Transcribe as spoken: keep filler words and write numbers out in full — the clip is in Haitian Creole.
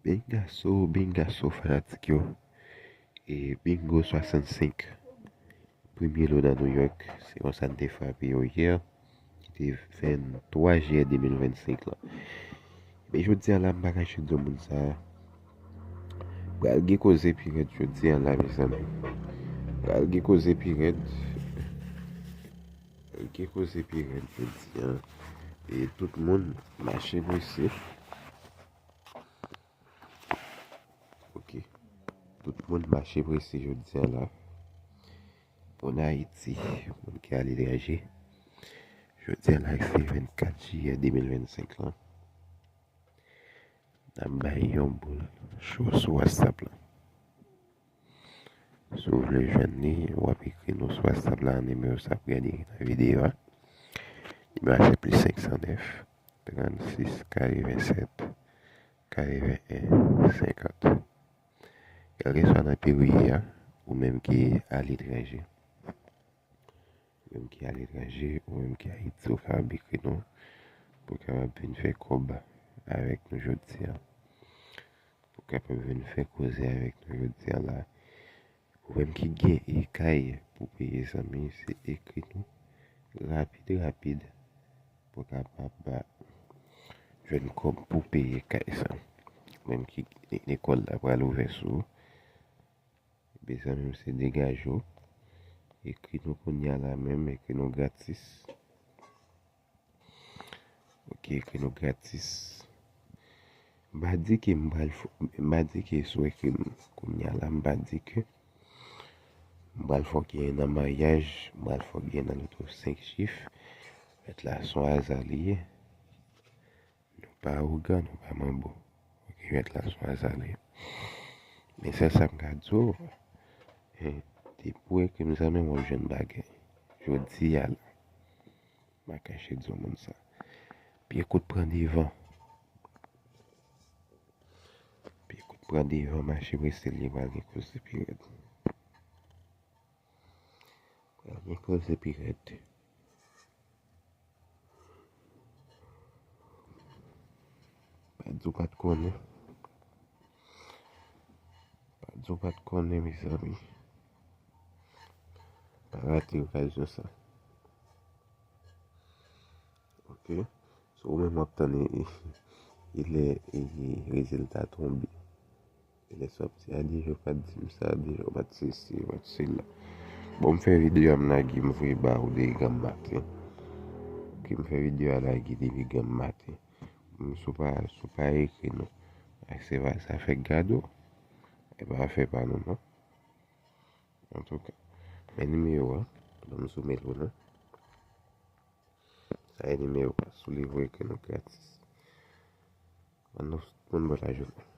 Bengaso, bengaso fanatik yo. E bingo swasannsenk, premye lo nan New York, se konsa n te frape yo yè, ki te venntwa jiyè de mil vennsenk la. Men jodi a la, m pa kache di w moun sa. Pral gen koze pi rèd jodi a la, mezanmi. Pral gen koze pi rèd. Pral gen koze pi rèd jodi a. E tout moun mache prese. Ok. Tout moun mache prese jodi a la. Moun Ayiti, moun ki aletranje. Jodi a la, se vennkat jiyè de mil vennsenk la. N ap bay yon boul cho sou WhatsApp la. Si w vle jwenn li, w ap ekri nou sou WhatsApp la, nimewo sa ap gade nan videyo a. Nimewo a se plis senk san nèf, trannsis, katrevennsèt, katrevennen, senkant. Kèlkeswa nan peyi w ye a, ou menm ki aletranje. Ou menm ki aletranje, ou menm ki Ayiti, ou kapab ekri nou pou w kapab vin fè kòb avèk nou jodi a. Pou w kapab vin fè koze avèk nou jodi a la. Ou menm ki gen e kay pou peye, zanmi, se ekri nou rapid, rapid pou w kapab jwenn kòb pou peye kay sa. Ou menm ki lekòl la pral ouvè sou ou. Ebyen, zanmi m, se degaje w. Ekri nou kounye a la menm, ekri nou gratis. Ok, ekri nou gratis. M pa di ke m pral fò, m pa di ke si w ekri m kounye a la, m pa di ke m pral fè w genyen nan maryaj, m pral fè w genyen nan loto senk chif. Mèt la, se yon aza li ye. Nou pa awogan, nou pa manbo. Ok, mèt la, se yon aza li ye. Men sèl sa m ka di w, eh, depi w ekri m zanmi m, w ap jwenn bagay. Jodi a la, m pa kache di w moun sa. Pye kout pran devan. Pye kout pran devan, mache prese li ye, pral gen koze pi rèd. Pral gen koze pi rèd. Pa di w pa t konnen. Pa di w pa t konnen, mezanmi. Pa rate okazyon sa. Ok. So, ou menm w ap tann e, e, e lè e, e rezilta tonbe. E lè sòti a, deja w pa t di m sa, deja w pa t sesi, w pa t sela. Bon, m fè videyo a, m lage, m voye ba ou depi granm maten. Ok, m fè videyo a lage depi granm maten. M sou pa, sou pa ekri nou. Ak se pa sa fèk gade w. E pa fè pa nou non. Antouka, men nimewo a, ban m zoome l pou nou. Sa e nimewo a, sou li voye ke nou gratis. An nou moun bon lajounen.